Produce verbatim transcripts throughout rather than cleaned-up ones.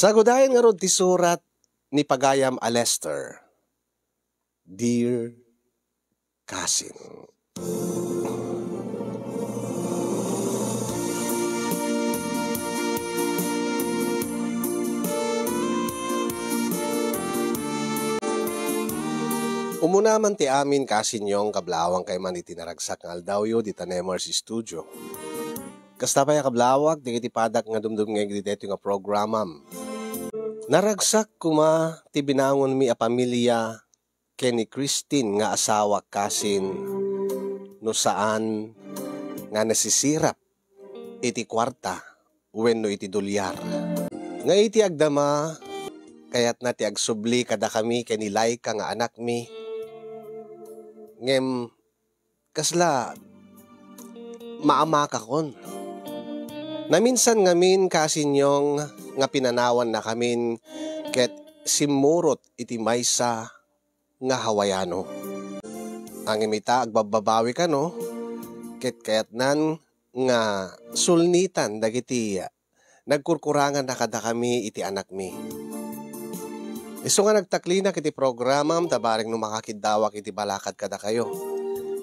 Sagudayen ngarud ti surat ni pagayam a Lester. Dear Cousin. Umuna man ti amin, Cousin Yong, kablawang kay man iti naragsak nga aldawyo dita Nemers Studio. Kasta pay a kablawak, dagiti padak nga dumdumngeg ditoy nga programam. Naragsak koma ti binangonmi a pamilya ken ni Christine nga asawak, Cousin, no saan nga nasisirap iti kuarta wenno iti dolyar. Nga iti agdama, kayatna ti agsubli kadakami ken ni Laika nga anakmi, ngem kasla maamakakon. Naminsan ngamin, Cousin Yong, nga pinanawannakamin ket simmurot iti maysa nga Hawaiano. Ngem ita, agbabbabawi kano, ket kayatnan nga sulnitan dagiti nagkurkurangan a kadakami iti anakmi. Isu nga nagtaklinak iti programam ta barek no makakiddawak iti balakad kadakayo.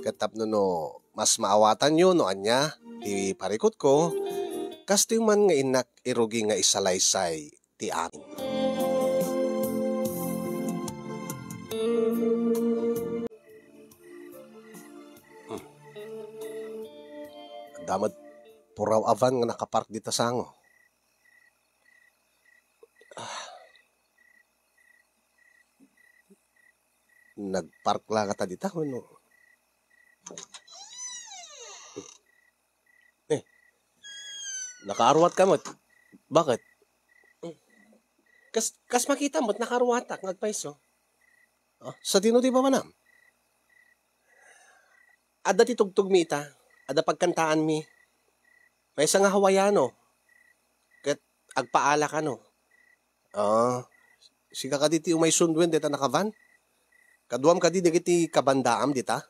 Ket tapno no mas maawatanyo no ania ti parikutko, kastoy man nga innak irugi nga isalaysay ti amin. Hmm. Adda met puraw a van nga nakapark dita sango. Ah. Nagpark la kata dita, wenno? Eh, nakaaruat ka met. Bakit? Kas, kas makita met, nakaaruatak nga agpayso. Ah, sadino ti papanam? Adda ti tugtogmi ita, adda pagkantaanmi. Maysa nga Hawaiano, ket agpaala kano. Ah, sika kadi ti umay sunduen dayta nakavan? Kaduam kadi dagiti kabandaam dita?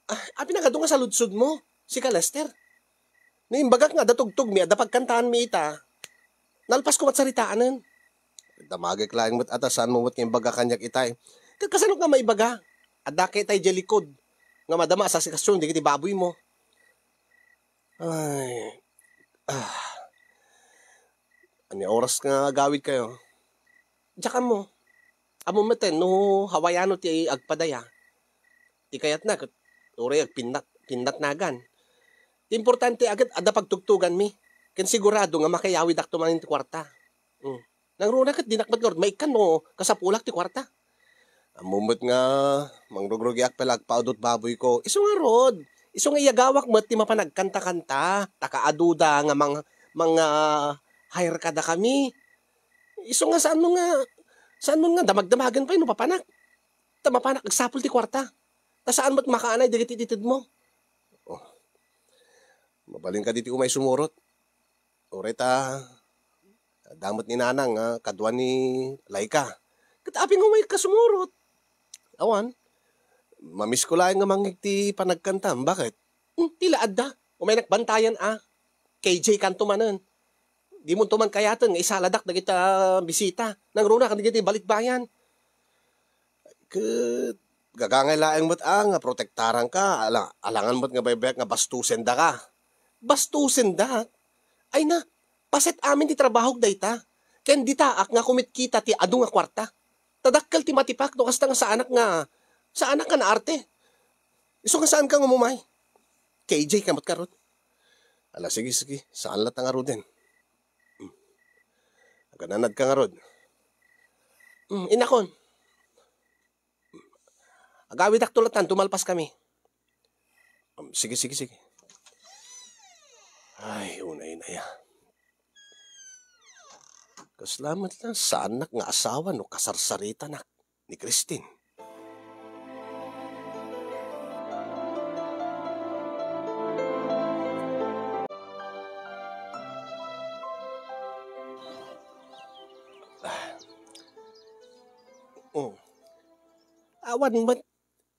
Ah, apin a kadu nga saludsodmo? Sika, Lester? Naimbagak nga adda tugtogmi, adda pagkantaanmi ita. Nalpasko met saritaanen. Damagek laeng met ata, saanmo met nga imbaga kaniak itay. Ket kasano nga maibaga? Adda ket itay idiay likod nga madama a sasikasion dagiti baboymo. Ay. Ah. Ania oras nga agawidkayo? Diak ammo. Ammom met no Hawaiano ti agpadaya. Ti kayatna ket uray agpinnat-, pinnatnagan. Ti importante, ket adda pagtugtuganmi. Ken sigurado nga makayawidakto manen ti kuarta. Mm. Nangruna ket dinak met ngarud maikkan no kasapulak ti kuarta. Ammom met nga mangrugrugiak pay la agpaudot baboyko. Isu ngarud, isu nga iyagawak met ti mapan agkanta-kanta, ta kaaduda nga mang-, manga-hire kadakami. Isu nga saanmo nga, saanmo nga damagdamagen pay no papanak. Ta mapanak agsapul ti kuarta. Ta saan met makaanay dagiti itedmo. Oh. Mabalin kadi ti umay sumurot. Uray ta, adda met ni Nanang nga kadua ni Laika. Ket apin nga umayka sumurot? Awan. Mamisko laeng nga mangngeg ti panagkantam. Bakit? Hmm, ti la adda. Umaynak bantayan a. K J kanto manen. Dimonto man kayaten nga isaladak dagita bisita. Nangruna kadagiti balikbayan. Ket gagangay laeng met a nga protektaranka, ala-, alangan met nga baybayak nga bastusendak. Bastusendak? Ay na, paset amin ti trabahok dayta. Ken ditaak nga kumitkita ti adu nga kuarta. Ta dakkel ti matipak no kasta nga saanak nga, saanak nga naarte. Isu nga saanka nga umumay. K J ka met ngarud. Ala, sige, sige. Saan latta ngaruden. Hmm. Agananadka ngarud. Hmm, inakon. Agawidakto latta, dumalpaskami. Um, sige, sige, sige. Ay, unay na ya. Kasla met la, saannak nga asawa no kasarsaritanak ni Christine. Ah. Oh. Awan met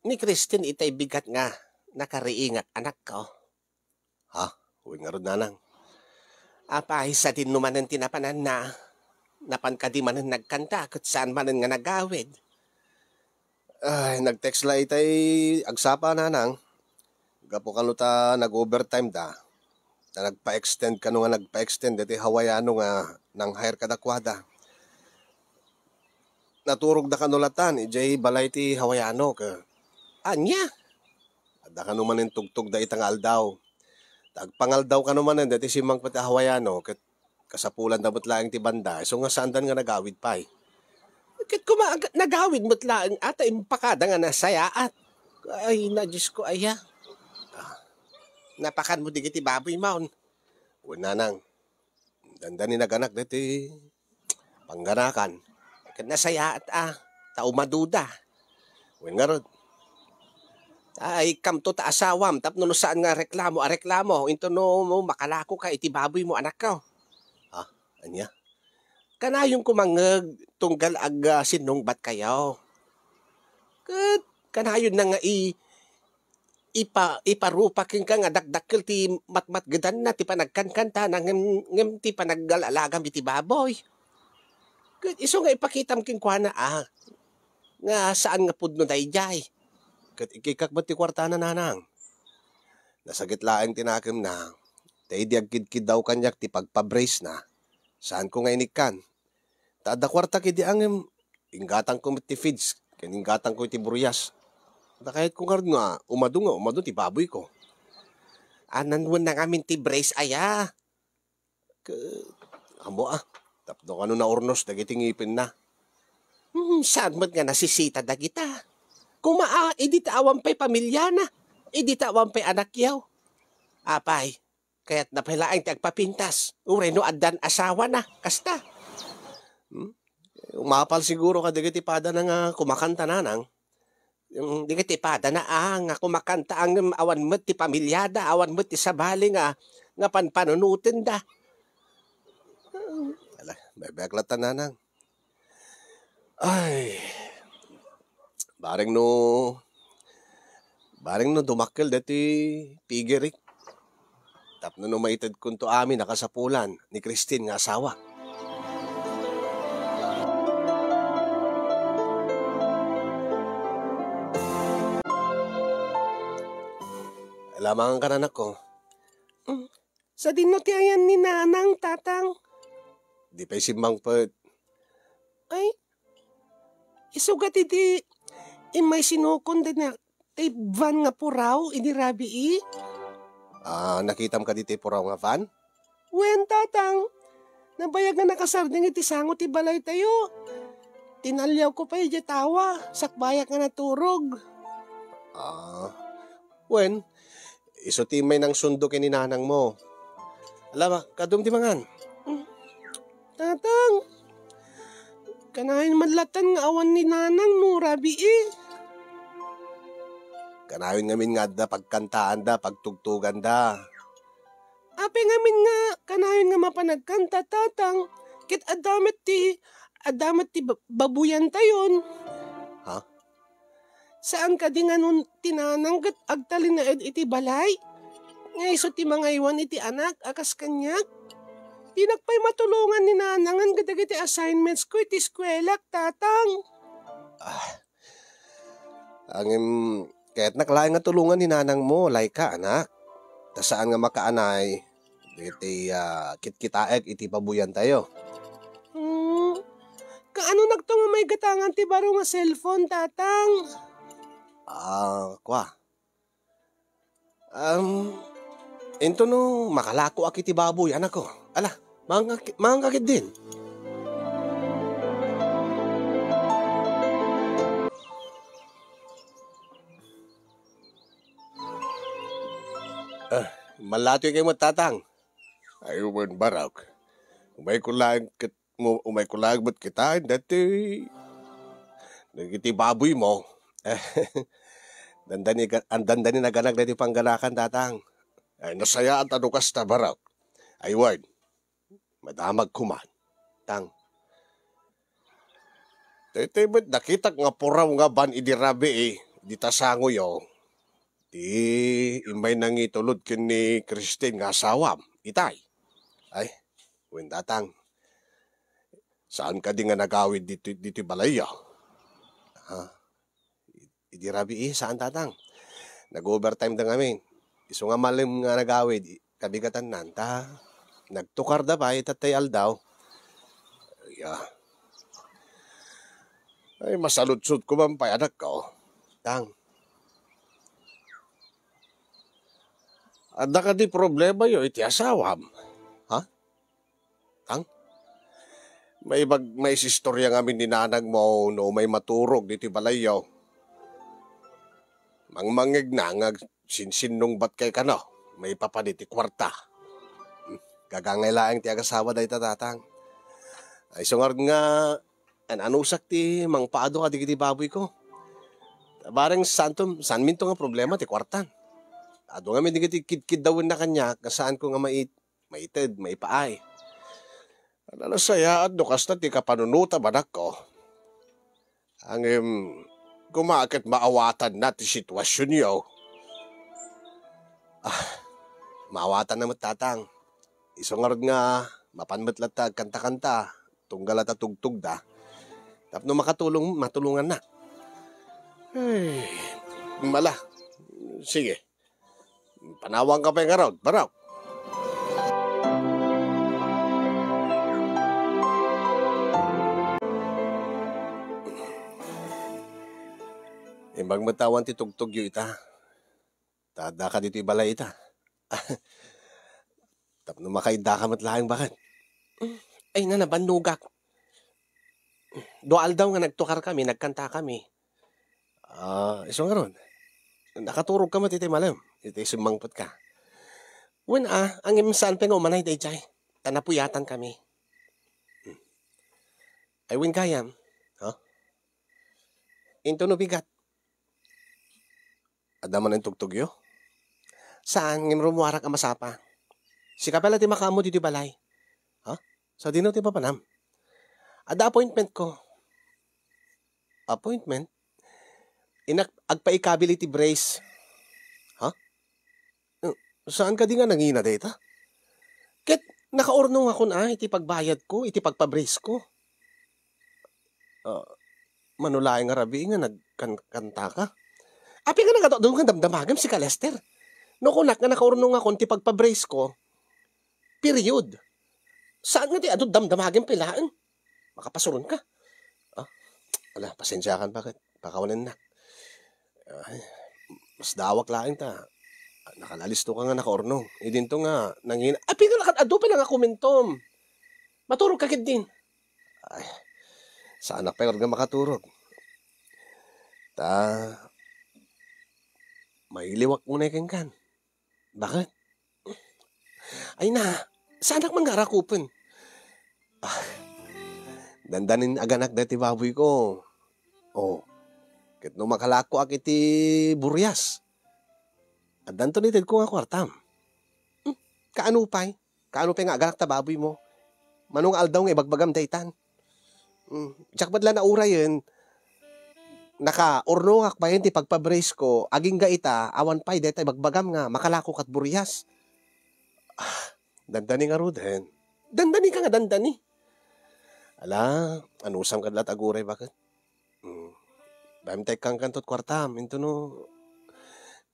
ni Christine itay bigat nga nakariingak, anakko. Ha? Wen ngarud, nanang. Apay, sadin no manen ti napananna? Napan kadi manen nagkanta ket saan manen nga nagawid. Ay, nag-text la itay agsapa, nanang. Gapu kano ta nag-overtime da. Ta nagpa-extend kano nga nagpa-extend deti Hawaiano nga nang-hire kadakuada. Naturogda kano latan idiay balay ti Hawaiano ket ania? Adda kano manen tugtogda ita nga aldaw. Ta agpangaldaw kano manen deti simmangpet a Hawaiano ket kasapulanda met laeng ti banda, isu nga saandan nga nagawid pay. Ket kuma ag-, nagawid met laeng a ta impakada nga nasayaat. Ay, na Diyos ko, aya. Ah, napakan mo digiti baboy maon. Wen, nanang, dandani naganak deti pangganakan. Ket nasayaat a, ta umaduda. Wen ngarud, ay, kamto ta asawam, tapno no saan nga reklamo a reklamo, into no, no makalako ka iti baboy mo, anakko. Ah, ania? Kanayon kumangeg tunggal ag-, ah, sinungbat kayo. Ket kanayon na nga i-, ipa-, iparupa kenka nga dakdakkel ti matmatgedanna ti panagkankantana ngem, ngem ti panaggal-alagam iti baboy. Ket isu nga ipakitam kenkuana a, nga saan nga pudno daydiay. Ket ikikak met ti kuartana, nanang. Nasagit laeng ti nakemna, ta idi agkidkiddaw kaniak ti pagpabrace na, saanko nga inikkan. Ta adda kuarta kidi a ngem, inggatangko met ti feeds, ken inggatangko iti burias. Ta kayatko ngarud nga umadu nga umadu ti baboyko. Anan wen na ngamin ti brace aya. Ke-, ammo a, tapno kano naurnos dagiti ngipenna. Hmm, saan met nga nasisita dagita? Kuma a, idi ta awan pay pamiliana, idi ta awan pay anakyaw. Apay, kayatna pay laeng ti agpapintas, uray no addan asawana, kasta. Hmm? Umapal siguro kadagiti padana nga kumakanta, nanang. Yung dagiti padana a, nga kumakanta ngem awan met ti pamiliada, awan met ti sabali nga, nga panpanunotenda. Ala, bebek latta, nanang. Ay, bareng no, bareng no dumakkel deti pigerik. Tapno no maitedkonto amin a kasapulan ni Christine nga asawa. Alamangan ka, anakko. Mm. Sadino ti ayan ni Nanang, Tatang? Di pay simmangpet. Ay, isugat iti immay sinukon dayta ti van nga puraw idi rabii. Ah, nakitam kadi ti puraw nga van? Wen, Tatang. Nabayag nga nakasardeng iti sango ti balaytayo. Tinaliawko pay idiay tawa, sakbayak nga naturog. Ah, wen, isu ti immay nangsundo ken ni nanangmo. Ala, ma-, kaduam ti mangan. Mm. Tatang, kanayon man latta nga awan ni Nanang no rabii. Kanayon ngamin nga adda pagkantaanda, pagtugtuganda. Apay ngamin nga kanayon nga mapan agkanta, Tatang, ket adda met ti, adda met ti ba-, babuyantayon. Ha? Saan kadi nga no ti Nanang ket agtalinaed iti balay? Nga isu ti mangaywan iti anak a kas kaniak? Dinak pay matulongan ni Nanangen kadagiti assignments ko iti eskuelak, Tatang. Ah, ngem, kayatnak laeng nga tulongan ni nanangmo, Laika, anak. Ta saan nga makaanay dagiti, ah, kitkitaek iti babuyantayo. Hmm. Kaano nakto nga maigatangan ti baro nga cellphone, Tatang? Ah, kwa. Um, into no, makalakoak iti baboy, anakko. Ala, mangka-, mangka ketdin. Ah, malatoy kayo met, Tatang. Ay, uman, Barak. Umayko laeng ket mo, umayko laeng met kitaen dati dagiti baboymo. Dandani ga-, an-, dandani naganak dati pangganakan, Tatang. Ay, nasayaat a no kasta, Barak. Ay, wen, madamag koma, Tang. Daytoy met nakitak nga puraw nga ban idi rabii, dita sangoyo. Ti immay nangitulod ken ni Christine nga asawam, itay. Ay, wen, Tatang. Saan kadi nga nagawid ditoy, ditoy balayyo? Ha? Idi rabii, saan, Tatang. Nag-overtime da ngamin. Isu nga malem nga nagawid, i-, kabigatannan, ta nagtukar da pay, tattay aldaw. Ya. Ay, masaludsod ko man pay, anakko. Tang. Adda kadi problemayo iti asawam? Ha? Tang? Maibag-, maisistorya ngamin ni nanangmo no umay maturog ditoy balayyo. Mangmangngegna nga agsinsinnungbatkay kano, maipapan iti kuarta. Gagangay laeng ti agasawa dayta, Tatang. Ay, sungar nga, an-anusak ti mangpaado kadagiti baboyko. Bareng saanto, saanminto nga problema ti kuartan. Adu ngamin dagiti kidkiddawenna kaniak nga saanko nga mait-, maited, maipaay. Nalasayaat no kasta ti kapanunotam, anakko. Ngem, koma ket maawatanna ti situasionyo. Ah, maawatanna met, Tatang. Isu ngarud nga, mapan met latta agkanta-kanta, tunggal a ta tugtogda. Tapno makatulong, matulongannak. Ay, mala. Sige. Panawanka pay ngarud, Barok. Imbag met awan ti tugtogyo ita. Ta addaka ditoy balay ita. Tapno makaiddaka met laeng, baket. Ay, na, nabannogak. Dua aldaw nga nagtukarkami, nagkantakami. Ah, isu ngarud. Nakaturogka met iti malem, iti simmangpetka. Wen a, ngem saan pay nga umanay daydiay. Ta napuyatankami. Hmm. Ay, wen gayam. Ha? Into no bigat. Adda manen tugtogyo? Saan, ngem rummuarak a masapa. Sika pay la ti makaammo ditoy balay. Ha? Sadino ti papanam? Adda appointmentko. Appointment? Inak agpaikabil iti brace. Ha? Eh, saan kadi nga nangina dayta? Ket nakaurnongakon a iti pagbayadko, iti pagpabraceko. Ah, mano laeng a rabii nga nagkan-, kantaka? Apay nga nagadu-adu nga damdamagem, sika, Lester? No kunak nga nakaurnongakon ti pagpabraceko, period. Saan nga ti adu damdamagem pay laeng? Makapasuronka. Ah, ala, pasensiakan, baket. Pakawanennak. Ay, mas dawak laeng ta. Nakalalis to ka nga nakaurnong. Idinto nga, nangina-, apay nga nakan-, adu pay nga kumentom. Maturog ka ketdin. Ay, saanak pay nga makaturog. Ta, mailiwak unay kenkan. Baket? Ay na, saanak man nga arakupen. Ah, dandanin aganak daytoy baboyko. Oh, ket no makalakoak iti burias, addanto ni tedko nga kuartam. Hmm, kaano pay? Kaano pay nga aganak ta baboymo? Mano nga aldaw nga ibagbagam daytan? Hmm, diak met la naurayen, nakaurnongak bayen ti pagpabraceko, agingga ita, awan pay dayta ibagbagam nga makalako kat burias. Ah, dandani ngaruden. Dandanika nga dandani. Ala, anusam kad la ti aguray, baket? Hmm. Dayem ta ikkankanto ti kuartam, intono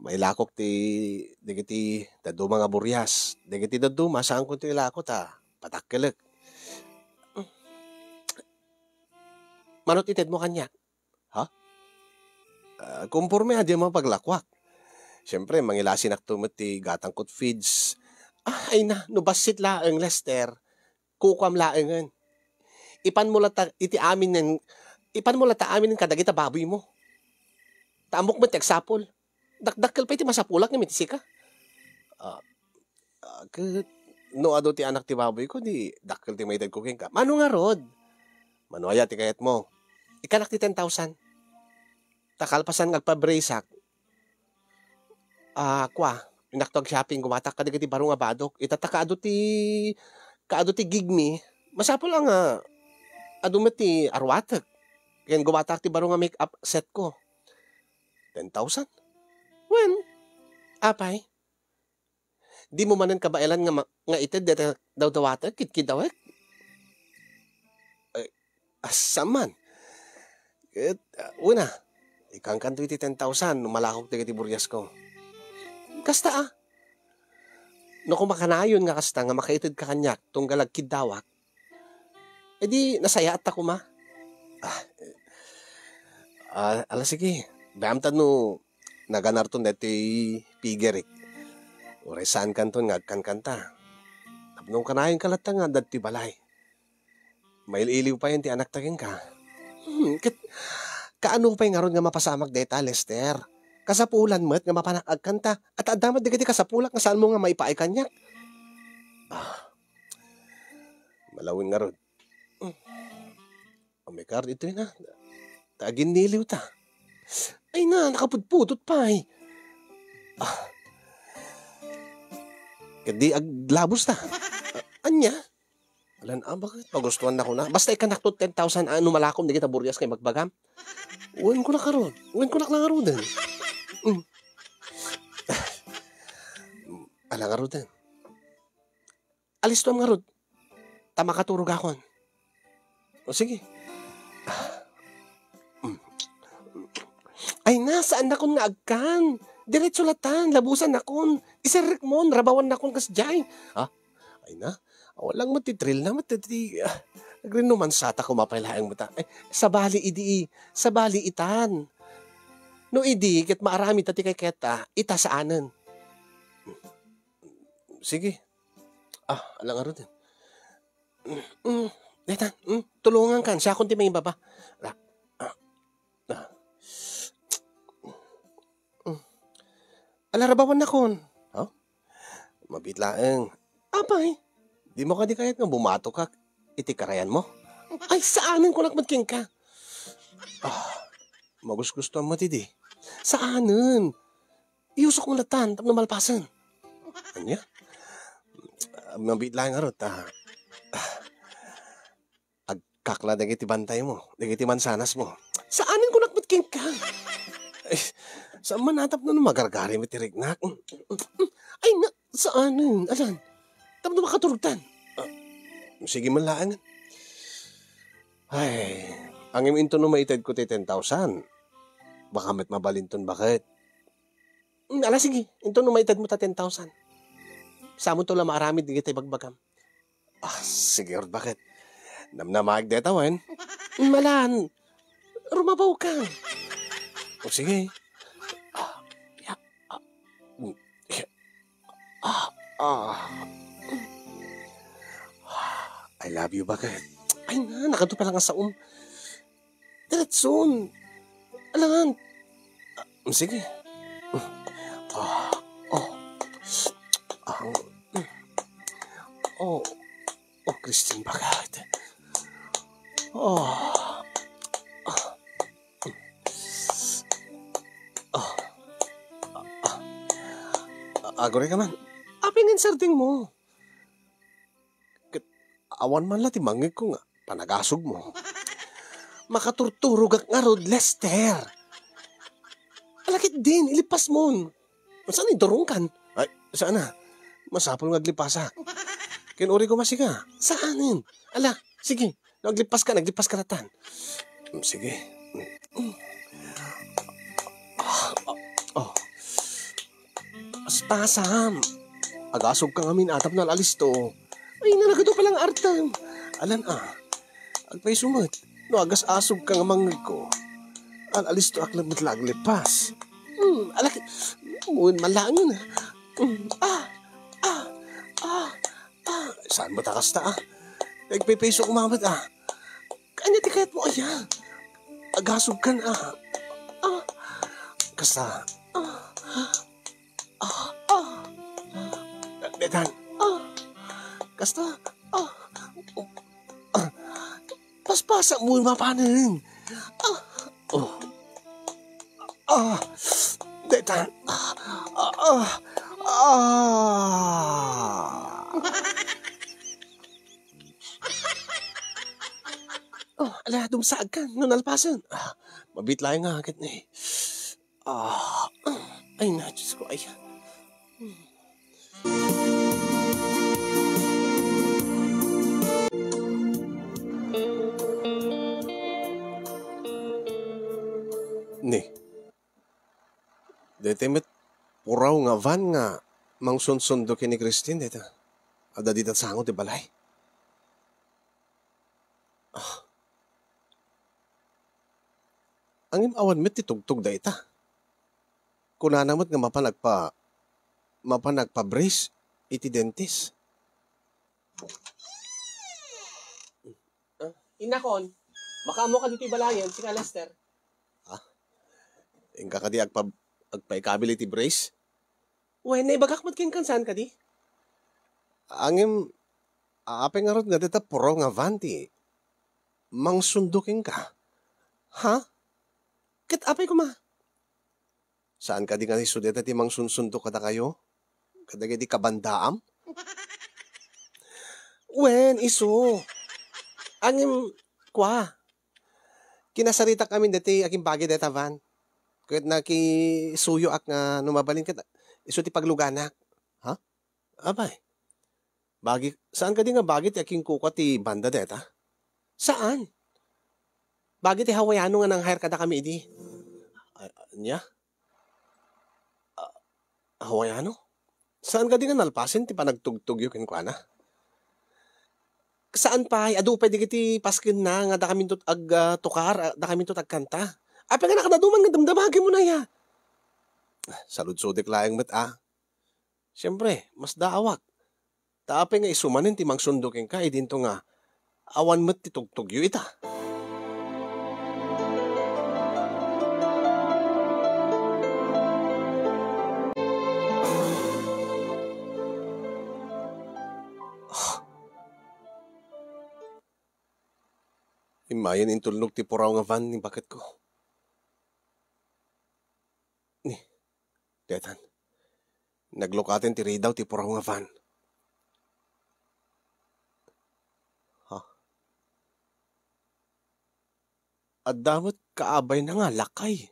mailakok ti, dagiti dadduma nga burias. Dagiti dadduma, saankonto ilako ta padakkelek. Mano ti itedmo kaniak? Ha? Ah, konporme a dayem a paglakuak. Siempre, mangilasinakto met ti gatangko ti feeds. Ah, ay na, no bassit laeng, Lester, kukuam laengen. Ipanmo latta iti amin nen, ipanmo latta aminen kadagita baboymo. Ta ammok met ti agsapul. Dakdakkel pay ti masapulak ngem iti sika. Ah, ah, ket no adu ti anak ti baboyko, di dakkel ti maitedko kenka. Mano ngarud? Mano aya ti kayatmo? Ikkanak ti ten thousand. Ta kalpasan nga agpabraceak, ah, kua, innakto ag-shopping, gumatak kadagiti baro nga badok. Ita ta kaadu ti, kaadu ti gigmi, masapul a nga adu met ti aruatek. Ken gumatak ti baro nga make-up setko. Ten thousand? Wen, apay? Dimo manen kabaelan nga ma-, nga ited dayta dawdawatek, kidkiddawek? Eh, Saan man. Ket, ah, una, ikankanto iti ten thousand no malakok dagiti buriasko. Kasta, ah. No kumakanayon nga kasta nga makaitedka kaniak tunggal agkiddawak, idi nasayaat ta koma. Ah, eh, ah, ala, sige. Bayam ta no naganarton daytoy pigerik. Uray saankanton nga agkankanta. Tapno kanayonka latta nga adda ti balay. Mail-iliw payen ti anakta kenka. Hmm, ket kaano pay ngarud nga mapasamak dayta, Lester? Kasapulan met nga mapanak agkanta. At adda met dagiti kasapulak nga saanmo nga maipaay kaniak. Ah, malawen ngarud. Hmm. Umikar ditoy na. Ta aginniliw ta. Ay na, nakapudpudot pay. Ah. Ket di aglabos ta. Ah, ania? Alan, ah, bakit? Pagustuhan na ko na. Basta ikanakto ten thousand, ah, no malakom dagiti burias nga ibagbagam. Wen ko na karod. Wen ko na lang karod. Mm. Ala karod. Alisto ngarud. Ta makaturogakon. O, sige. Mm. Ay na, saannakon nga agkan. Diretso latan, labusannakon. Iserrekmon, rabawannakon kasdiay. Ha? Ay na, awan lang met ti thrill na met ti, ah, nagrinumansata koma pay laeng met, ah. Ay, sabali idi, sabali itan. No idi, ket maaramid ta ti kaykayatta, ita saanen. Sige. Ah, ala ngarud. Mm, daytan, mm, tulongankan, siakon ti mangibaba. Ah, ah, ah. Mm. Ala, rabawannakon. Ha? Mabiit laeng. Apay, dimo kadi kayat nga bumatokak iti karayanmo? Ay, saanen kunak met kenka. Ah, magusgustuam met idi. Saanen. Iyusok mo latan tapno malpasen. Ania? Ah, mabiit laeng ngarud, ah. Ah, agkakla dagiti bantaymo, dagiti mansanasmo. Saanen kunak met kenka. Ay, saan man a tapno no magargari met ti riknak. Ay, na, saanen, alan. Tapno makaturogtan. Ah, sige man laeng. Ay, ngem inton no maitedko ti ten thousand, baka met mabalinton baket. Mm, ala, sige. Inton no maitedmo ta ten thousand, samonto la maaramid dagiti ibagbagam. Ah, sige, Lord, baket? Namnamaeg dayta wen? Mm, alan. Rumabawka. O, sige. Ah, ya, ah, mm, ya, ah, ah. I love you, baket? Ay na, nakato pala nga saom. Diretson. Alangan. Ah, sige. Ah, oh. Ah, oh. Oh, Christine, baket? Oh. Ah. Ah. Ah. Aguray ka man. Apay nga insardeng mo? Ket awan man la ti mangngegko nga panagasugmo. Makaturturogak ngarud, Lester. Ala ketdin, ilippasmon. Saan idurongkan? Ay, saan a. Masapul nga aglipasak. Ken uri ko masika. Saanen? Ala, sige. No aglippaska, aglippaska latan. Mm, sige. Mm. Ah, ah, oh. Paspasam. Agasogka ngamin a tapno al-alisto. Ay, nalagado pala nga artem. Alan a. Agpayso met. No agas-asogka nga mangngegko, al-alistoak met la aglippas. Hmm, alaki. Muin man laengen. Hmm, ah, ah, ah, ah. Saan met a kasta, ah? Agpayso koma met, ah. Ania ti kayatmo aya? Agasogkan, ah. Ah. Kasta. Ah. Ah. Ah. Daytan. Ah. Kasta. Ah. Ah. Paspasa mo mapanen. Ah. Oh. Ah. Daytan. Ah. Ah. Ah. Oh, ala, dumsaag kan no nalpasen. Ah, mabiit laeng nga agitni. Ah, ay na, Diyos ko, ay. Hmm. Ni, daytoy met puraw nga van nga mangsunsundo ken ni Christine dayta. Adda dita sango ti balay. Ah. Ngem awan met ti tugtog dayta. Kunana met nga mapan agpa-, mapan agpa-brace iti dentist. Ah, innakon, makaammo ka ditoy balayen, sika Lester. Ah, inka kadi agpa-, agpaikabil iti brace? Wen, naibagak met kenka, saan kadi? Ngem, apay ngarud nga dita puraw nga van ti mangsundo kenka? Ha? Ket apay koma? Saan kadi nga isu dayta ti mangsunsundo kadakayo? Kadagiti kabandaam? Wen, isu. Ngem, kua, kinasaritak amin dayta agimbagi dayta van. Ket nakisuyoak nga no mabalin ket isu ti pagluganak. Ha? Apay, bagi, saan kadi nga bagi ti akinkukua ti banda dayta? Saan? Bagi ti Hawaiano nga nang-hire kadakami idi. A-, ania? A-, Hawaiano? Saan kadi nga nalpasen ti panagtugtogyo kenkuana? Saan pay, adu pay dagiti paskenna nga dakaminto ag-, ah, tukar, ah, dakaminto agkanta. Apay nga nakadaduman nga damdamagimon aya? Saludsodek laeng met, a. Siempre, masdaawak. Ta apay nga isu manen ti mangsundo kenka idinto nga awan met ti tugtogyo ita? Ah. Immayen intulnog ti puraw nga van ni baketko. Ni, detan. Naglukaten ti ridaw ti puraw nga van. Ha? Adda met kaabayna nga lakay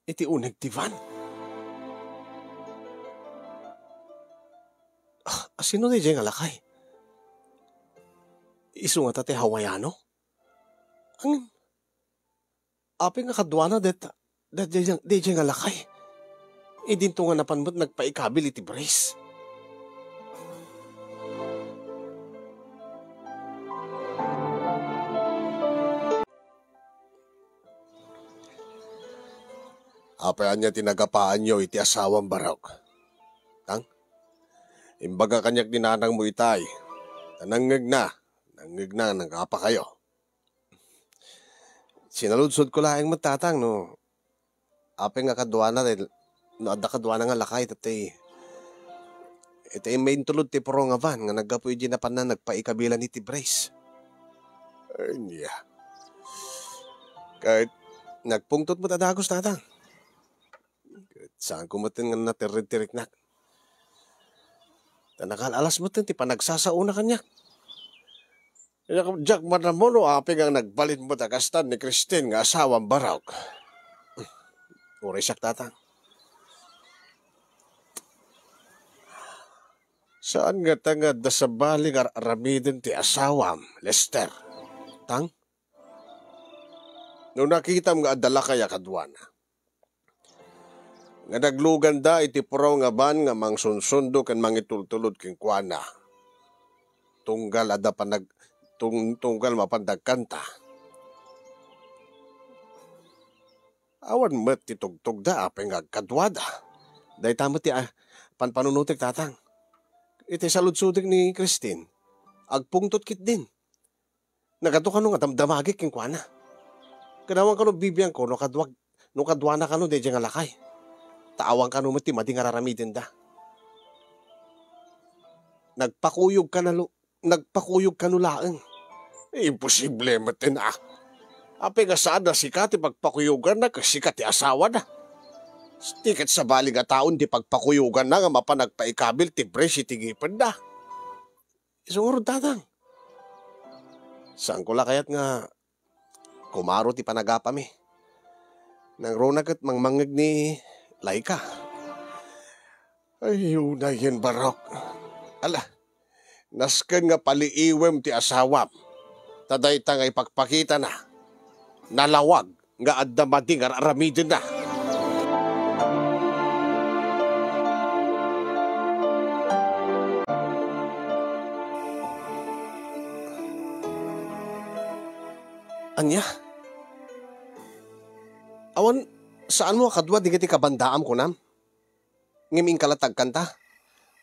iti uneg ti van. Ah, asino daydiay nga lakay? Isu ngata ti Hawaiano? Ang Apay nga kaduana dayta, daydiay, daydiay nga lakay? Idinto nga napan met nagpaikabil iti brace. Apay ania ti nagapaanyo iti asawam, Barok? Tang? Imbaga kaniak ni nanangmo itay. Ta nangngegna, nangngegna nga nagapakayo. Sinaludsodko laeng met, Tatang, no apay nga kaduana, no adda kaduana nga lakay, tatay. Iti immayen intulnog ti puraw nga van nga naggapu idi napanna nagpaikabilan iti brace. Ania. Ket nagpungtot met a dagus, Tatang. Ket saanko metten nga natirriktiriknak. Ta nakaal-alas metten ti panagsasaona kaniak. Diak, diak madammo no apay nga nagbalin met a kasta ni Christine nga asawam, Barok. Uray siak, Tatang. Saan ngata nga adda sabali nga ar-aramiden ti asawam, Lester? Tang? No nakitam nga adda lakay a kaduana, nga nagluganda iti puraw nga van nga mangsunsundo ken mangitultulod kenkuana, tunggal adda panag-, tung-, tunggal mapan dagkanta. Awan met ti tugtogda apay nga agkaduada. Dayta met ti, ah, panpanunotek, Tatang. Iti saludsodek ni Christine, agpungtot ketdin. Nagadu kano nga damdamagek kenkuana. Ket awan kano bibiangko no kaduak-, no kaduana kano daydiay nga lakay. Ta awan kano met ti madi nga ar-aramidenda. Nagpakuyog kano, nagpakuyog kano laeng. Imposible met, a. Apay nga saan a sika ti pagpakuyoganna ket sika ti asawana? Di ket sabali nga taon ti pagpakuyoganna nga mapan nagpaikabil ti brace iti ngipenda. Isu ngarud, Tatang. Saanko la kayat nga kumaro ti panagapami. Nangruna ket mangmangngeg ni Laika. Ay, unayen, Barok. Ala, nasken nga paliiwem ti asawam. Ta dayta nga ipakpakitana, nalawag. nga adda madi nga ar-aramidenna. Ania? Awan, saanmo a kadua dagiti kabandaam, kunam? Ngem inka latta agkanta?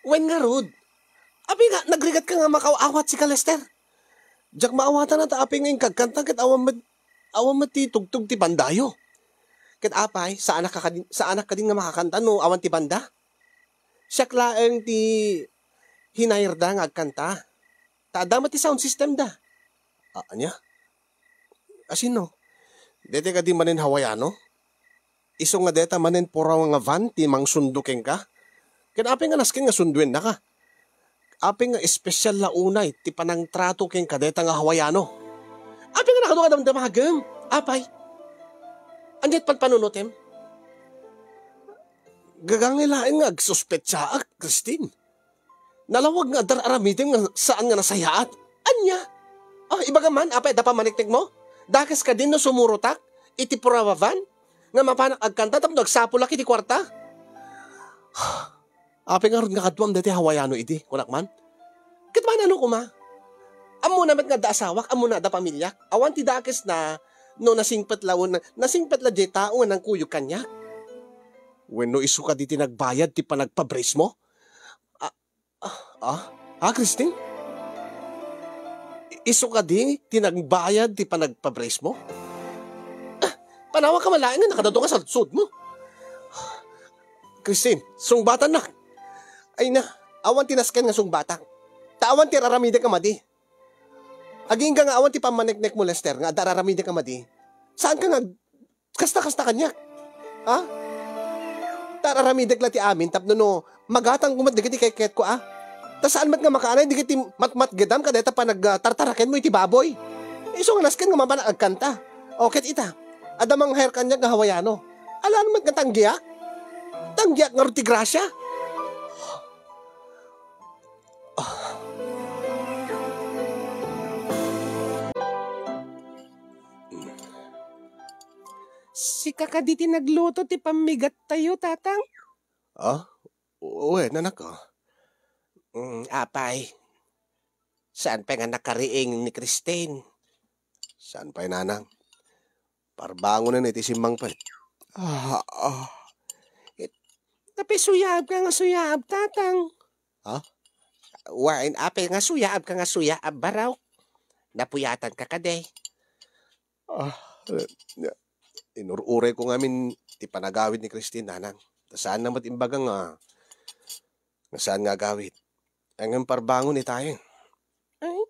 Wen ngarud. Apay nga, nagrigatka nga makaaw-awat sika, Lester? Diak maawatan ta apay nga inka agkanta ket awan met, awan met ti tugtog ti bandayo. Ket apay, saanak ka kadin, saanak kadin nga makakanta no awan ti banda? Siak laeng ti hinayerda nga agkanta. Ta adda met ti sound system da. A-, ania? Asino? Daytoy kadi manen Hawaiano? Isu nga dayta manen puraw nga van ti mangsundo kenka? Ket apay nga nasken nga sunduennaka? Apay nga espesyal la unay ti panangtrato kenka dayta nga Hawaiano? Apay nga nakaduka damdamagem? Apay? Ania ti panpanunotem? Gagangay laeng nga agsuspetsaak, Christine. Nalawag nga adda ar-aramidem nga saan nga nasayaat. Ania? Ah, ibaga man, apay adda pammaneknekmo? Dakes kadin no sumurotak iti puraw a van nga mapanak agkanta tapno agsapulak iti kuarta? Apay ngarud nga kaduam daytoy Hawaiano idi, kunak man? Ket maano koma? Ammona met nga adda asawak, ammona adda pamiliak. Awan ti dakesna no nasingpet la wen-, nasingpet la diay tao nga nangkuyog kaniak. Wenno isu kadi ti nagbayad ti panagpa-brace mo? Ah, ah, ah, Christine? Isu kadi ti nagbayad ti panagpa-brace mo? Ah, panawanka man laeng nga nakadato ka sa suotmo. Christine, sungbatannak. Ay na, awan ti nasken nga sungbatak. Ta awan ti ar-aramidek a madi. Agingga nga awan ti pammaneknekmo, Lester, nga adda ar-aramidek a madi. Saanka nga ag-, kasta-kasta kaniak? Ha? Ta ar-aramidek la ti amin tapno no magatangko met dagiti kekketko, a? Ta saan met nga makaanay dagiti matmatgedam kadayta panag-, ah, tartarakenmo iti baboy. Isu nga nasken nga mapanak agkanta. O, ket ita, adda manghair kaniak nga Hawaiano. Alangan met nga tanggiak? Tanggiak ngarud ti grasia? Ah. Sika kadi ti nagluto ti pammigattayo, Tatang? Ah? Wen, anakko. Mm, apay, saan pay nga nakariing ni Christine? Saan pay, Nanang? Parbangonen iti simmangpet. Ah, ah. It-, tapay suyaabka nga suyaab, Tatang. Ha? Wen, apay nga suyaabka nga suyaab, Barok? Napuyatanka kadi? Ah, eh, inur-urayko ngamin ti panagawid ni Christine, Nanang. Ta saanna met imbaga nga, nga saan nga agawid. Ngem parbangon itayen. Ay.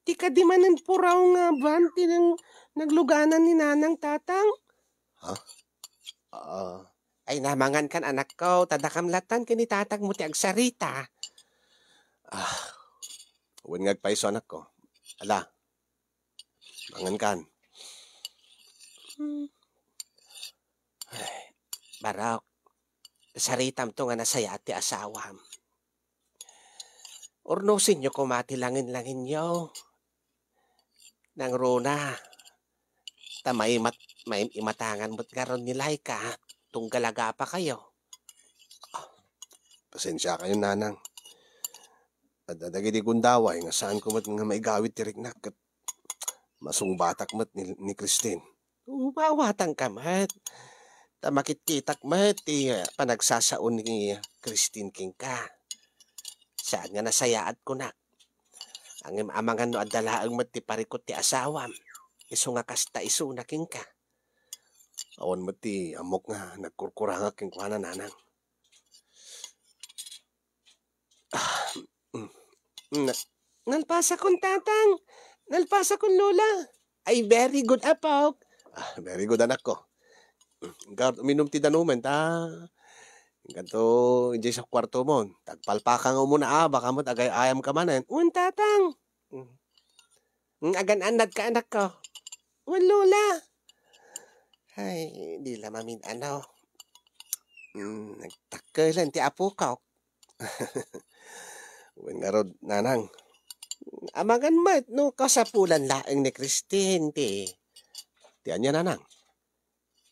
Ti kadi manen puraw nga van ti nang-, nagluganan ni Nanang, Tatang? Ha? Ah. Ay, na, mangankan, anakko, ta dakam latta ken ni Tatangmo ti agsarita. Ah, wen nga agpayso, anakko. Ala, mangankan. Hmm. Ay, Barok, saritamto nga nasayaat ti asawam. Urnosenyo koma ti langin-langinyo. Nangruna, ta maimat-, maim-imatangan met ngarud ni Laika, tunggal agapakayo. Pasensiakayon, Nanang. Adda dagiti gundaway nga saanko met nga maigawid ti riknak ket masungbatak met ni, ni Christine. Umawatanka met. Ta makitkitak met ti, ah, panagsasao ni Christine kenka. Saan nga nasayaat, kunak. Ngem amangan no adda laeng met ti parikut ti asawam, isu nga kasta isuna kenka. Awan met ti ammok nga nagkurkurangak kenkuana, Nanang. Ah, mm. Na-, nalpasakon, Tatang. Nalpasakon, Lola. Ay, very good, apok. Ah, very good, anakko. Gar-, uminum ti danumen, ta. Inkanto, idiay sa kwarto mo. Tagpalpaka nga umuna, ah, baka met agay-ayam ka manen. Wen, Tatang. Mm. Mm, agan-annad ka, anakko. Wen, Lola. Ay, di la mamin-ano. Mm, nagtakkelen ti apokok. Wen ngarud, Nanang. Amangan met no kasapulan laeng ni Christine ti, ti ania, nanang?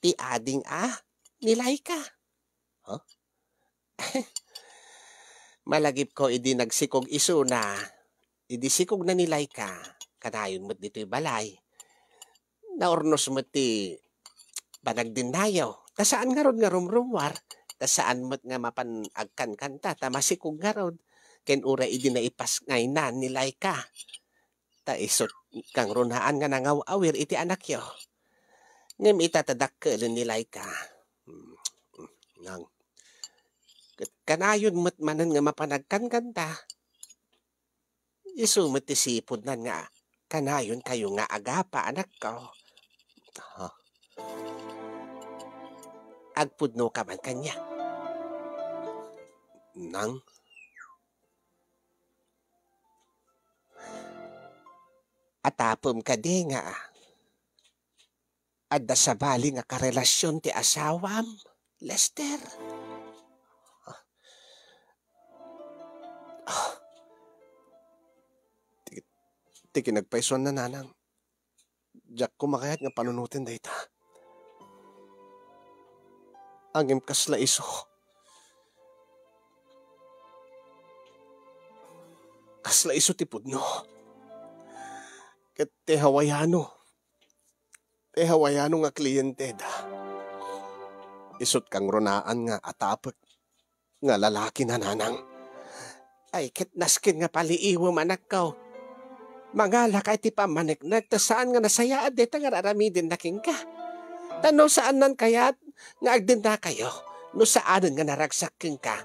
Ti ading a ni Laika. Huh? Malagipko idi nagsikog isuna, idi sikogna ni Laika, kanayon met ditoy balay. Naurnos met ti panagdennayo. Ta saan ngarud nga rumrummuar, ta saan met nga mapan agkankanta, ta masikog ngarud. Ken uray idi naipasngayna ni Laika, ta isut' kangrunaan nga nangaw-awir iti anakyo. Ngem ita ta dakkelen ni Laika. Hmm, nang, ket kanayon met manen nga mapan agkankanta. Isu met ti sipudnan nga kanayonkayo nga agapa, anakko. Ha? Agpudnoka man kaniak. Nang? Atapem kadi nga adda sabali nga karelasion ti asawam, Lester? Ah. Ah. Ti, ti kinagpaisuanna, nanang. Diak koma kayat nga panunoten dayta. Ngem kasla isu. Kasla isu ti pudno. Ket ti Hawaiano. Ti Hawaiano nga klienteda. Isut' kangrunaan nga atapek nga lalaki, nanang. Ay, ket nasken nga paliiwem, anakko. Mangalaka iti pammaneknek, ta saan nga nasayaat dayta nga ar-aramidenna kenka. Ta no saannan kayat nga agdennakayo, no saanen nga naragsak kenka,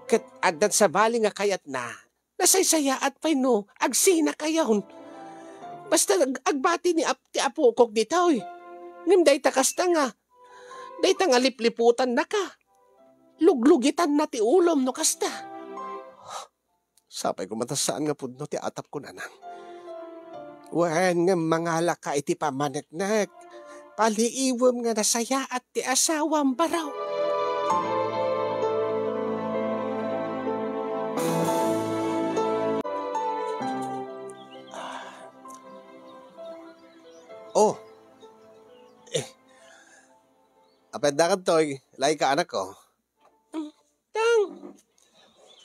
ket addan sabali nga kayatna, nasaysayaat pay no agsinakayon. Basta ag-, agbati ni ap-, ti apokok ditoy. Ngem dayta kasta nga, dayta nga lipliputannaka. Luglugitanna ti ulom no kasta. Sapay koma ta saan nga pudno ti atapko, nanang. Wen, ngem mangalaka iti pammaneknek. Paliiwem nga nasayaat ti asawam, baro. Oh. Eh. Apay adda kadtoy, Laika, anakko? Mm, Tang.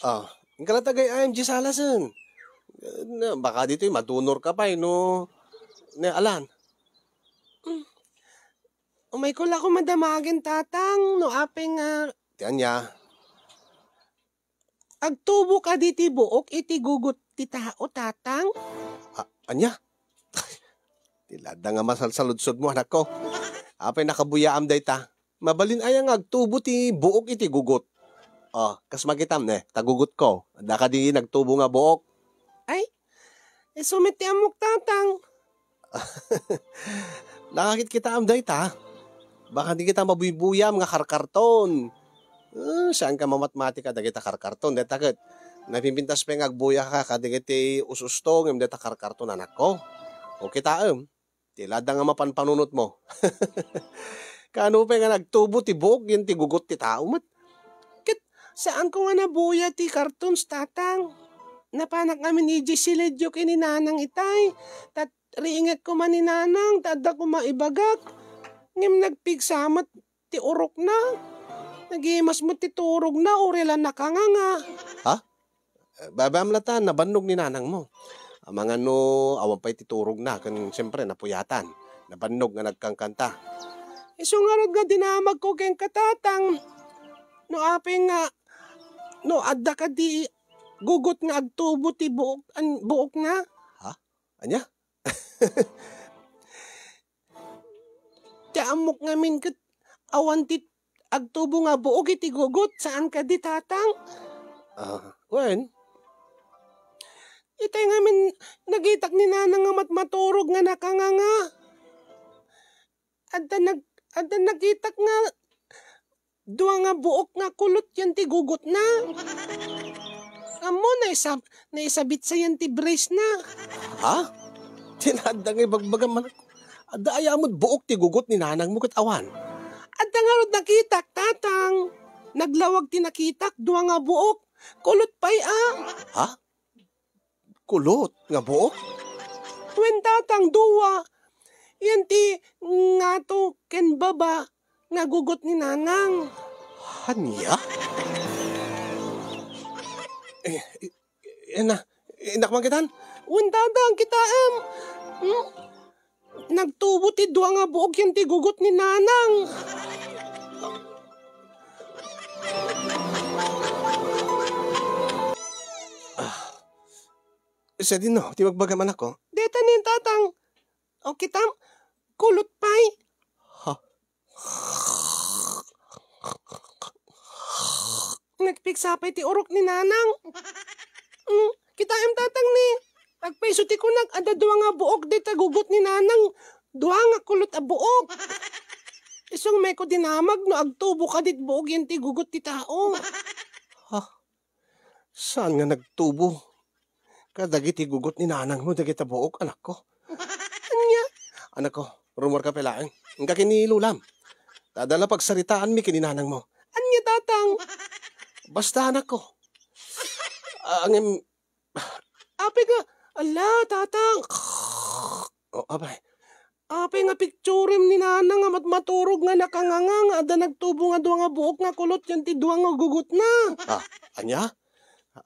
Ah, inka la tagay-ayam diay salasen. Na, baka ditoy madunor ka pay no, ne, alan. Mm. Umayko la koma damagen, Tatang, no apay nga. Ti ania? Agtubo kadi ti buok iti gugot ti tao, Tatang? A-, ania? Ti la adda nga masalsaludsodmo, anakko. Apay nakabuyaam dayta? Mabalin aya nga agtubo ti buok iti gugot? Oh, kas makitam ne, ta gugotko. Adda kadi nagtubo nga buok? Ay, isu met ti ammok, Tatang. Nakakitkitaam dayta? Baka di kita mabuybuyam nga karkarton. Ah, saan ka mamatmati kadagita karkarton? Dayta ket, napimpintas pay nga agbuyaka kadagiti us-usto ngem dayta karkarton, anakko. O kitaem, ti la adda nga mapanpanunotmo. Kaano pay nga nagtubo ti buok ken ti gugot ti tao met? Ket saanko nga nabuya ti kartons, Tatang. Napanak ngamin idiay siledyo ken ni Nanang itay. Ta riingek koma ni Nanang, ta adda koma ibagak. Ngem nagpigsa met ti urokna. Nagimas met ti turogna, uray la nakanganga. Ha? Eh, babaam la ta, nabannog ni nanangmo. Amangan no awan pay ti turogna, ken siempre, napuyatan. Nabannog nga nagkankanta. Isu ngarud nga dinamagko kenka, Tatang. No apay nga, no adda kadi gugot nga agtubo ti buok, an-, buokna? Ha? Ania? Ti ammok ngamin ket awan ti agtubo nga buok iti gugot, saan kadi, Tatang? Ah, wen? Itay ngamin, nakitak ni Nanang nga matmaturog nga nakanganga. Adda nag-, adda nakitak nga dua nga buok nga kulot yan ti gugotna. Ammo, naisab-, naisabitsa yan ti brace na. Ha? Ti la adda nga ibagbagam, anak. Adda aya met buok ti gugot ni nanangmo ket awan? Adda ngarud nakitak, Tatang. Naglawag ti nakitak, dua nga buok. Kulot pay a. Ha? kulot nga buok? Wen, Tatang, dua. Yan ti ngato ken baba nga gugot ni Nanang. Ania? Eh, eh, ina, innak man kitan? Wen, Tatang, kitaem. Hmm? Nagtubo ti dua nga buok yan ti gugot ni Nanang. Ah, sadino ti ibagbagam, anakko? Deta ni, Tatang. O, kitam, kulot pay. Ha? Nagpigsa pay ti urok ni Nanang. Mm, kitaem, Tatang, ni. Agpayso ti kunak, adda dua nga buok dita gugot ni Nanang. Dua nga kulot a buok. Isu nga maikko dinamag no agtubo kadi ti buok yan ti gugot ti tao. Ha? Saan nga nagtubo kadagiti gugot ni nanangmo dagita buok, anakko? Ania? Anakko, rummuarka pay laeng. Inka ken ni Lolam. Ta adda la pagsaritaanmi ken ni nanangmo. Ania, Tatang? Basta, anakko. Ah, ngem, apay nga, ala, Tatang. O, apay. Apay nga picturem ni Nanang nga matmaturog nga nakanganga nga adda nagtubo nga dua nga buok nga kulot yan ti dua nga gugotna? Ah, ania?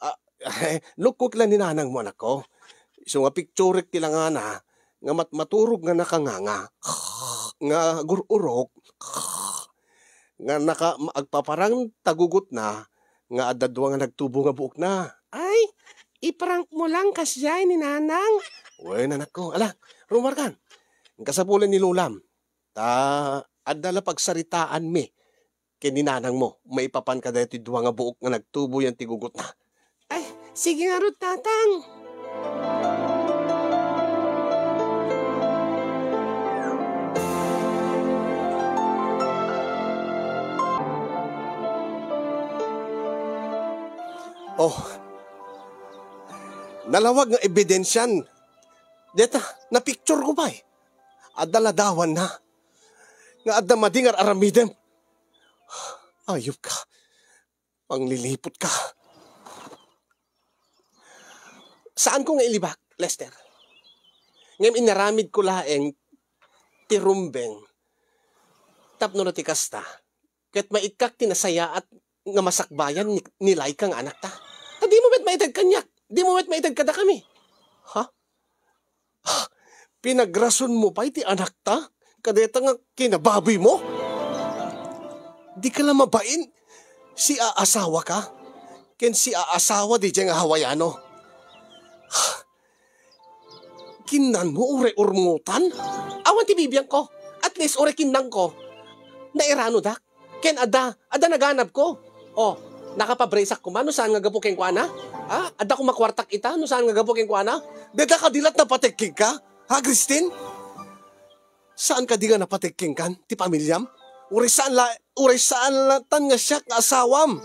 Ah, lukkok la ni nanangmo, anakko. Isu nga picturek ti langana nga matmaturog nga nakanganga, nga gur-urok, nga naka-, agpaparang ta gugotna nga adda dua nga nagtubo nga buokna. Ay, iprankmo lang kasdiay ni Nanang. Wen, anakko. Ala, rummuarkan. Inka sapulem ni Lolam. Ta adda la pagsaritaanmi ken ni nanangmo maipapan kadaytoy dua nga buok nga nagtubo yan ti gugotna. Ay, sige ngarud, Tatang. Oh, nalawag nga ebidensian. Deta, napicture ko pay. Adda ladawanna. Nga adda madi nga ar-aramidem. Ayop ka. Pangliliput ka. Saanko nga ilibak, Lester. Ngem inaramidko laeng ti rumbeng tapno no ti kasta, ket maikkak ti nasayaat nga masakbayan ni, ni Laika nga anakta. Ta dimo met maited kaniak, dimo met maited kadakami. Ha? Pinagrasonmo pay ti anakta kadayta nga kinababoymo? Dika la mabain, siaasawaka ken siaasawa diay nga Hawaiano. Kinnanmo uray urmotan? Awan ti bibiangko. At least uray kinnanko, nairanodak. Ken adda, adda naganabko. Oh, nakapabrisak koma no saan nga gapu kenkuana? Ha? Adda koma kuartak ita no saan nga gapu kenkuana? Dayta kadi la ti napateg kenka? Ha, Christine? Saan kadi nga napateg kenkan ti pamiliam? Uray saan la, uray saan latan nga siak nga asawam.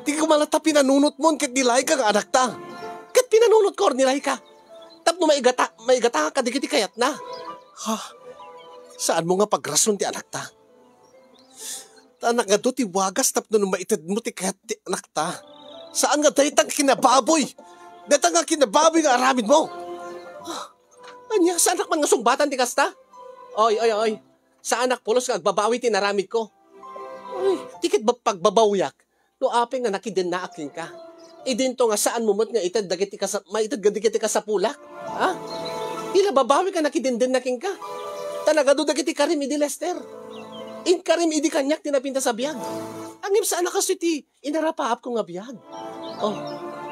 Di koma latta pinanunotmon ket ni Laika nga anakta. Ket pinanunotko ni Laika. Tapno maigata, maigata kadagiti kayatna. Ha? Saanmo nga pagrason ti anakta? Ta nagadu ti wagas tapno no maitedmo ti kayat ti anakta. Saan nga dayta nga kinababoy? Dayta nga kinababoy nga aramidmo? Ania, saanak man nga sungbatan ti kasta? Oy, oy, oy. Saanak pulos nga agbabawi ti inaramidko. Ay, ti ket ba-, pagbabawiak, no apay nga nakidennaak kenka. Idinto nga saanmo met nga ited dagiti kasa-, maited dagiti kasapulak. Ha? Ti la babawi nga nakidendenna kenka. Ta nagadu dagiti karim idi Lester. Inkarim idi kaniak ti napintas a biag. Ngem saan a kastoy ti inarapaapko nga biag. Oh,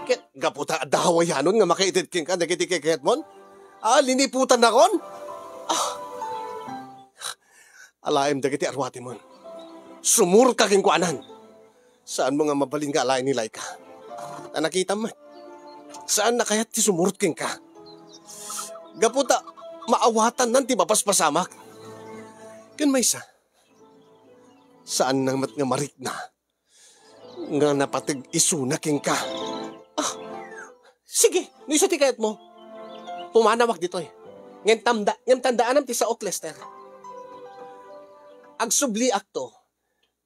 ket gapu ta adda Hawaianon nga makaited kenka dagiti keketmon? Ah, liniputannakon? Ah. Alaem dagiti aruatemon. Sumurot ka kenkuanan. Saanmo nga mabalin nga alaen ni Laika? Ta nakitam met. Saanna kayat ti sumurot kenka? Gapu ta maawatannan ti mapaspasamak. Ken maysa, saanna met nga marikna nga napateg isuna kenka. Ah, sige, no isu ti kayatmo. Pumanawak ditoy. Ngem tamda-, ngem tandaanam ti saok, Lester. Agsubliakto,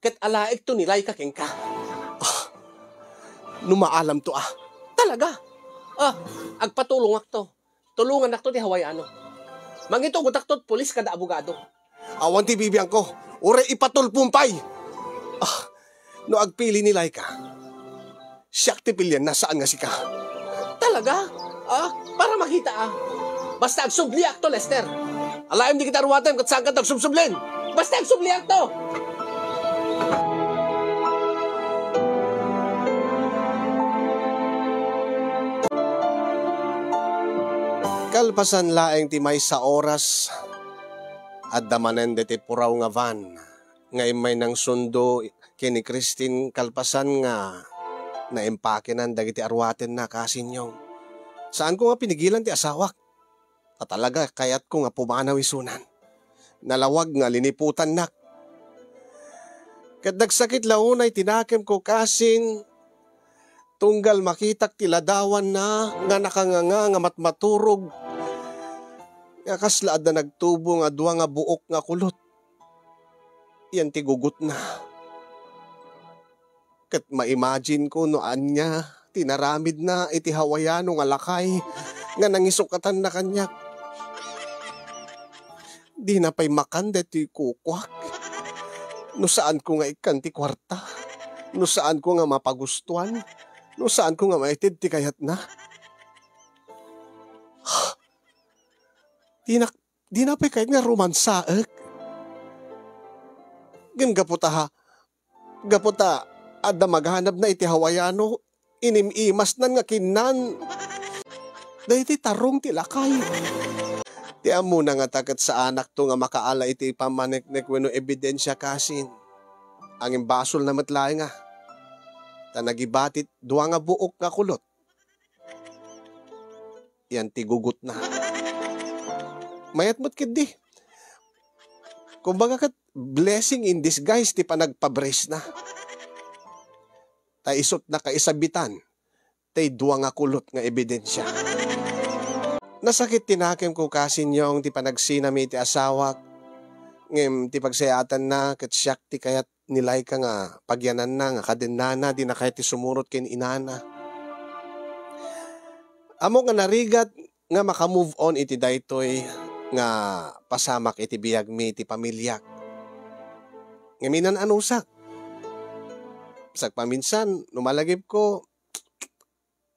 ket alaekto ni Laika kenka. Ah, no maalamto a. Talaga? Ah, agpatulongakto. Tulongannakto ti Hawaiano. Mangitugotakto ti pulis kada abogado. Awan ti bibiangko. Uray ipatulpom pay. Ah, no agpili ni Laika, siak ti pilianna, saan nga sika. Talaga? Ah, para makita, ah. Basta agsubliakto, Lester. Alaem dagiti aruatem ket saankan ti agsubsublin. Basta agsubliakto. Kalpasan laeng ti maysa oras, adda manen daytoy puraw nga van nga immay nangsundo ken ni Christine kalpasan nga naimpakenan dagiti aruatenna, kasinyong. Saanko nga pinigilan ti asawak. Ta talaga, kayatko nga pumanaw isunan. Nalawag nga liniputannak. Ket nagsakit la unay ti nakemko, kasin, tunggal makitak ti ladawanna nga nakanganga nga matmaturog, nga kasla adda nagtubo nga dua nga buok nga kulot. Yan ti gugotna. Ket ma-imagine ko no ania ti naramidna iti Hawaiano nga lakay nga nangisukatanna kaniak. Dina pay makan daytoy kukuak. No saanko nga ikkan ti kuarta, no saanko nga mapagustuan, no saanko nga maited ti kayatna. Dinak, dina pay kayat nga romansaek. Ngem gapu ta, gapu ta adda maganabna iti Hawaiano, inim-imasnan nga kinnan daytoy tarong ti lakay. Ti ammona ngata ket saanakto nga makaala iti pammaneknek wenno ebidensia, kasin. Ngem basolna met laeng a. Ta nagibatit dua nga buok nga kulot. Yan ti gugotna. Mayat met ketdi. Kumbaga ket blessing in disguise ti panagpabresna. Ta isut' nakaisabitan tay dua nga kulot nga ebidensia. Nasakit ti nakemko, kasinyong, ti panagsinami iti asawak, ngem ti pagsayaatanna ket siak ti kayat ni Laika nga pagyananna nga kadennana dina kayat ti sumurot ken inana. Ammok nga narigat nga maka-move on iti daytoy nga pasamak iti biagmi iti pamiliak. Ngem inan-anusak. Sagpaminsan, no malagipko,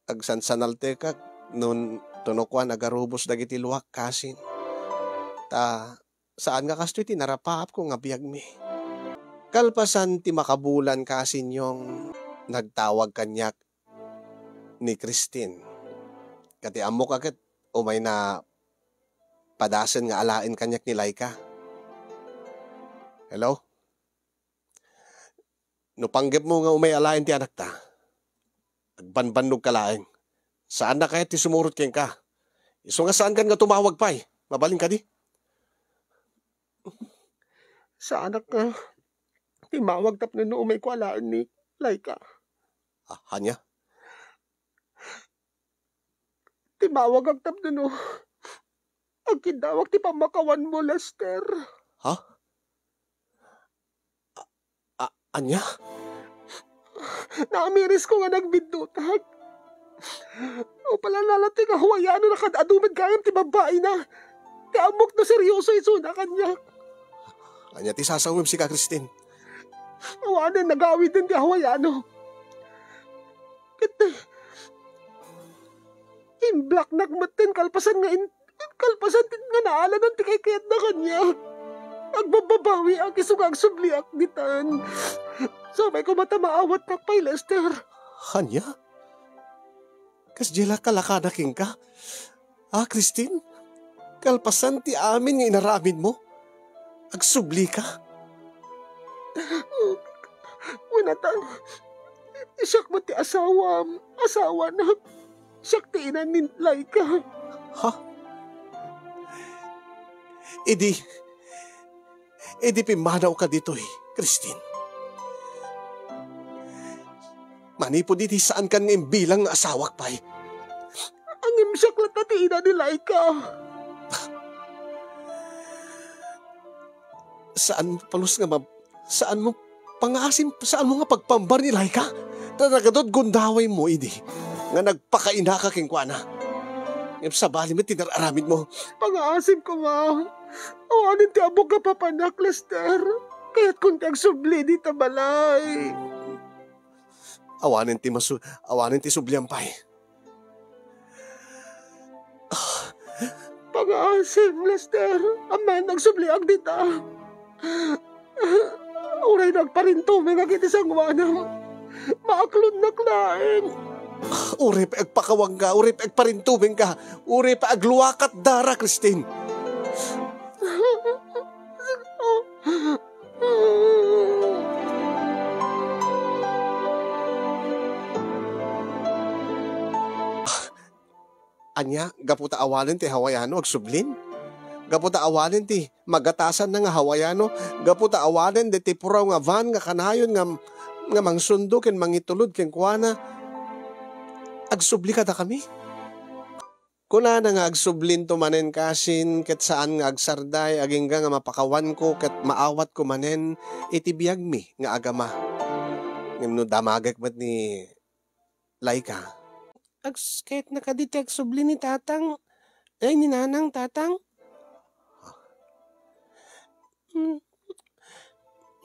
agsansanaltekak, no, no kuan, agarubos dagiti luak, kasin. Ta, saan nga kastoy ti narapaapko nga biagmi. Kalpasan ti makabulan, kasinyong, nagtawag kaniak ni Christine. Ket ti ammok a ket umayna padasen nga alaen kaniak ni Laika. Hello? No panggepmo nga umay alaen ti anakta, agbanbannogka laeng. Saanna kayat ti sumurot kenka. Isu nga saankan nga tumawag pay. Mabalin kadi? Saanak nga timawag tapno no umayko alaen ni Laika. Ah, ania? Timawagak tapno no agkiddawak ti pammakawanmo, Lester. Ha? A-, a-, ania? Naamirisko nga nagbiddutak. Upalana latta nga Hawaiano nga kad-adu met gayam ti babbaina. Ti ammok no serioso isuna kaniak. Ania ti sasawem sika, Christine? Awanen nagawiden ti Hawaiano. Ket, imblocknak metten kalpasan nga in-, kalpasan ti nga naalanan ti kaykayatna kaniak. Agbabbabawiak isu nga agsubliak ditan. Sapay koma ta maawatnak pay, Lester. Ania? Kasdiay la kalakada kenka? Ah, Christine? Kalpasan ti amin nga inaramidmo, agsublika? Wen ata, siak met ti asawam, asawanak. Siak ti ina ni Laika. Ha? Idi, idi pimmanawka ditoy, Christine. Manipud iti saankan nga imbilang nga asawak pay. Ngem siak latta ti ina ni Laika. Saan mo palus nga mab-, saan mo pangaasim, saan mo nga pagpambar ni Laika? Ta nagadu ti gundawaymo idi. nga nagpakainaka kenkuana. Ngem sabali met ti nar-aramidmo. Pangaasim koma. Awanen ti ammok nga papanak, Lester. Kayatkon ti agsubli dita balay. Awanen ti masu-, awanen ti sublian pay. Ah, pangaasim, Lester. Ammom nga agsubliak dita. Uray nagparintumengak iti sangoanam, maaklonnak laeng. Uray pay agpakawanka, uray pay agparintumengka, uray pay agluakat dara, Christine. Ania, gapu ta awanen ti Hawaiano agsublin? Gapu ta awanen ti magatasanna nga Hawaiano? Gapu ta awanen daytoy puraw nga van nga kanayon nga, nga mangsundo ken mangitulod kenkuana? Agsubli kadakami? Kunana nga agsublinto manen kasin ket saan nga agsarday agingga nga mapakawanko ket maawatko manen iti biagmi nga agama. Ngem no damagek met ni Laika. Ags-, kayatna kadi ti agsubli ni Tatang, ay, ni Nanang, Tatang? Hmm.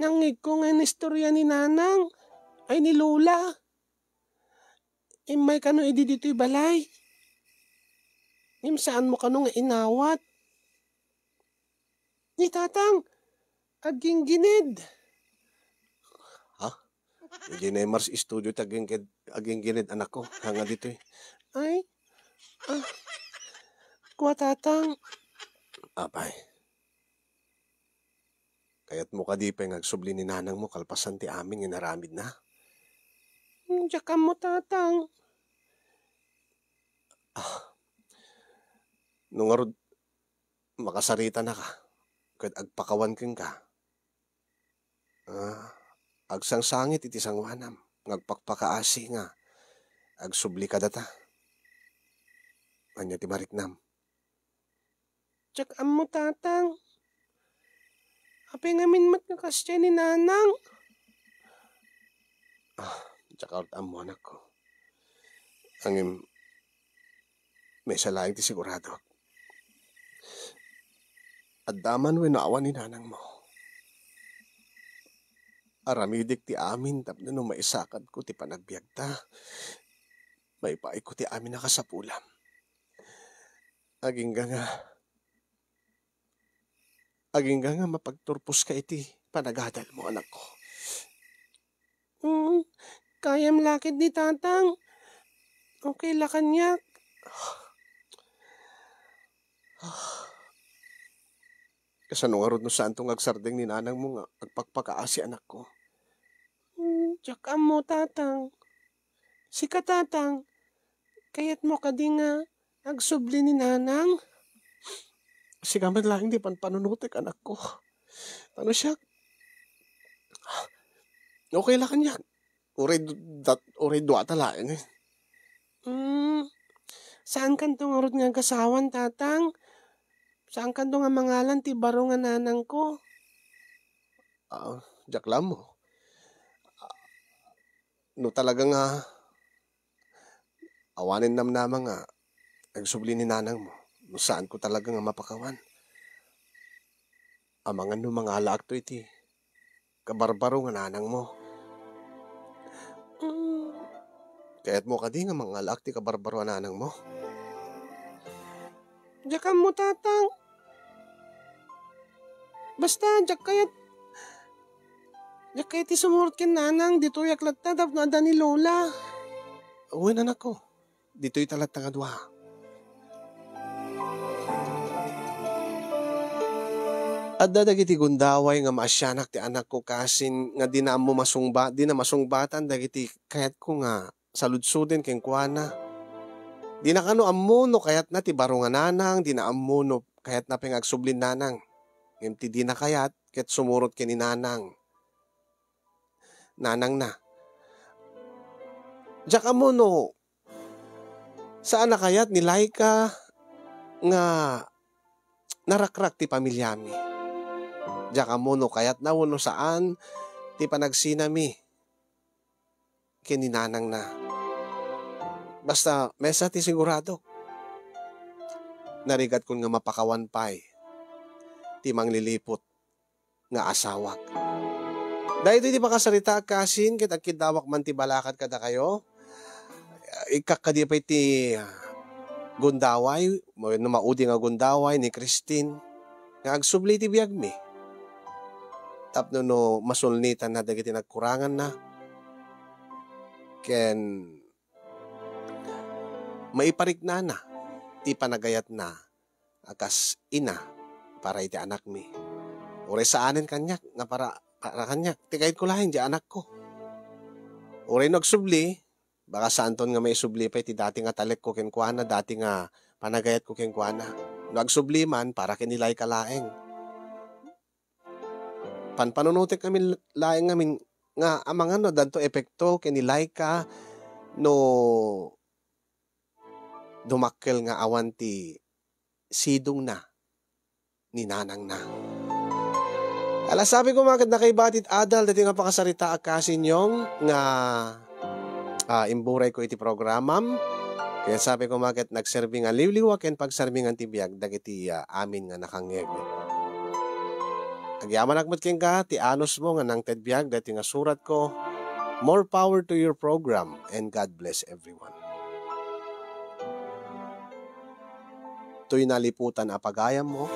Nangngegko nga inistorya ni Nanang, ay, ni Lola. Immay kano idi ditoy balay. Ngem saanmo kano nga inawat. Ni Tatang, agginggined. Ha? Idiay Mars Studio ti agginggined, agginggined, anakko. Haan nga ditoy. Ay, ah, kua, Tatang. Apay. Kayatmo kadi pay nga agsubli ni nanangmo kalpasan ti amin nga inaramidna? Hmm, diak ammo, Tatang. Ah, no ngarud, makasaritanaka ket agpakawan kenka. Ah, agsangsangit iti sangoanam nga agpakpakaasi nga agsubli kadata. Ania ti mariknam? Diak ammo, Tatang. Apay ngamin met nga kasdiay ni Nanang? Ah, diak ammo, anakko. Ngem, maysa laeng ti siguradok. Adda man wenno awan ni nanangmo, aramidek ti amin tapno no maisakadko ti panagbiagta, maipaayko ti amin a kasapulam. Agingga nga, agingga nga mapagturposka iti panagadalmo, anakko. Mm, kayam la ketdi, Tatang. Okay la kaniak. Kasano ngarud no saanto nga agsardeng ni nanangmo nga agpakpakaasi, anakko? Mm, diak ammo, Tatang. Sika, Tatang, kayatmo kadi nga agsubli ni Nanang? Sika met laeng ti panpanunotek, anakko. Ano siak? Okay la kaniak. Uray du-, dat-, uray duata laeng, eh. Mm, saankanto ngarud nga agasawan, Tatang? Saankanto nga mangalan ti baro nga nanangko? Ah, diak la ammo. No talaga nga awanen namnama nga agsubli ni nanangmo, no saanko talaga nga mapakawan, amangan no mangalaakto iti kabarbaro nga nanangmo. Mm. Kayatmo kadi nga mangalaak ti kabarbaro a nanangmo? Diak ammo, Tatang. Basta, diak kayat, diak kayat ti sumurot ken nanang, ditoyak latta tapno adda ni Lola. Wen, anakko. Ditoyta latta nga dua. Adda dagiti gundaway nga maasianak ti anakko kasin nga dina ammo masungba-, dina masungbatan dagiti kayatko nga saludsoden kenkuana. Dina kano ammo no kayatna ti baro nga nanang, dina ammo no kayatna pay nga agsublin nanang. Ngem ti dina kayat ket sumurot ken ni nanang. Nanangna. Diak ammo no saan a kayat ni Laika nga narakrak ti pamiliami. Diak ammo no kayatna wenno saan ti panagsinami ken ni nanangna. Basta, mesa ti sigurado. Narigatkon nga mapakawan pay ti mangliliput nga asawak. Daytoy ti pakasaritaak kasin, ket agkiddawak man ti balakat kadakayo. Ikkak kadi pay ti, ah, gundaway, wenno maudi nga gundaway ni Christine, nga agsubli ti biagmi. Tapno no masulnitanna dagiti nagkuranganna, ken maipariknana ti panagayatna a kas ina para iti anakmi. Uray saanen kaniak nga para, para kaniak, ti kayatko laeng ti anakko. Uray no agsubli, baka saanton nga maisubli pay ti dati nga talekko kenkuana, dati nga panagayatko kenkuana. No agsubli man, para ken ni Laika laeng. Panpanunotek ngamin laeng ngamin nga amangan no addanto epekto ken ni Laika no dumakkel nga awan ti sidongna ni nanangna. Ala, sabi ko, maket nakaibati ti adal dati nga pakasaritaak kasin, Yong, nga, ah, imburay ko iti programam. Ken sabi ko, maket nagserbi nga liwliwa ken pagsarmingan ti biag dagiti, ah, amin nga nakangngeg. Agyamanak met kenka ti anusmo nga nangted biag dati nga suratko. More power to your program, and God bless everyone. Toy naliputan a pagayammo,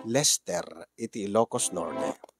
Lester, iti Ilocos Norte.